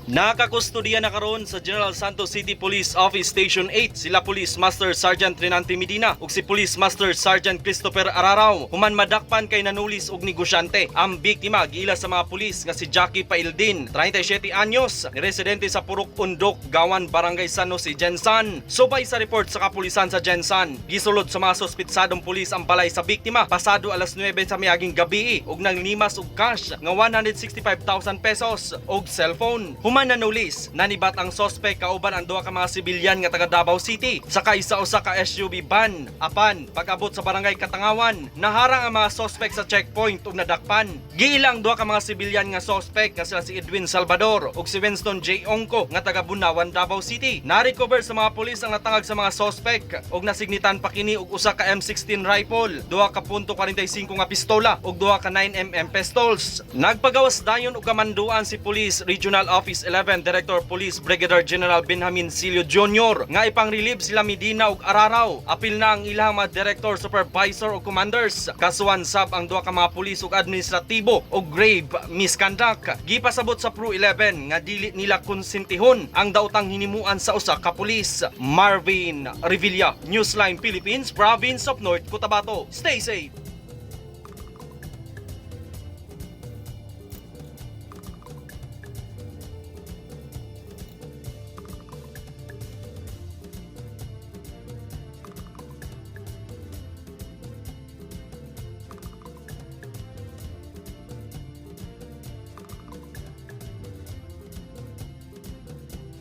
Nakakustudiya na karon sa General Santos City Police Office Station 8 sila Police Master Sergeant Renante Medina ug si Police Master Sergeant Christopher Araraw human madakpan kay nanulis og negosyante. Ang biktima giila sa mga pulis nga si Jackie Paildin, 37 anyos, ni residente sa Purok Undok, Gawan, Barangay San Jose, Gensan. Subay sa report sa kapulisan sa Gensan, gisulod sa mga suspitsadong pulis ang balay sa biktima pasado alas 9 sa miaging gabi ug nanglimas og cash nga 165,000 pesos og cellphone. Human nanulis, nanibat ang sospek kauban ang duha ka mga sibilyan nga taga Davao City sakay sa usa ka SUV van. Apan pag-abot sa Barangay Katangawan, naharang ang mga sospek sa checkpoint ug nadakpan. Giilang duha ka mga sibilyan nga sospek nga sila si Edwin Salvador ug si Winston J. Ongko nga taga Bunawan, Davao City. Na-recover sa mga pulis ang natangag sa mga sospek ug nasignitan pa kini og usa ka M16 rifle, duha ka .45 nga pistola ug duha ka 9 mm pistols. Nagpagawas dayon og kamanduan si Police Regional Office 11 Director Police Brigadier General Benjamin Silio Jr. nga ipang-relieve sila Medina ug Araraw. Apil na ang ilang mga director, supervisor ug commanders. Kasuhan sab ang duha ka mga pulis og administratibo og grave misconduct. Gipasabot sa PRO 11 nga dili nila konsentihon ang daotang hinimuan sa usa ka pulis. Marvin Revilla, Newsline Philippines, Province of North Cotabato. Stay safe.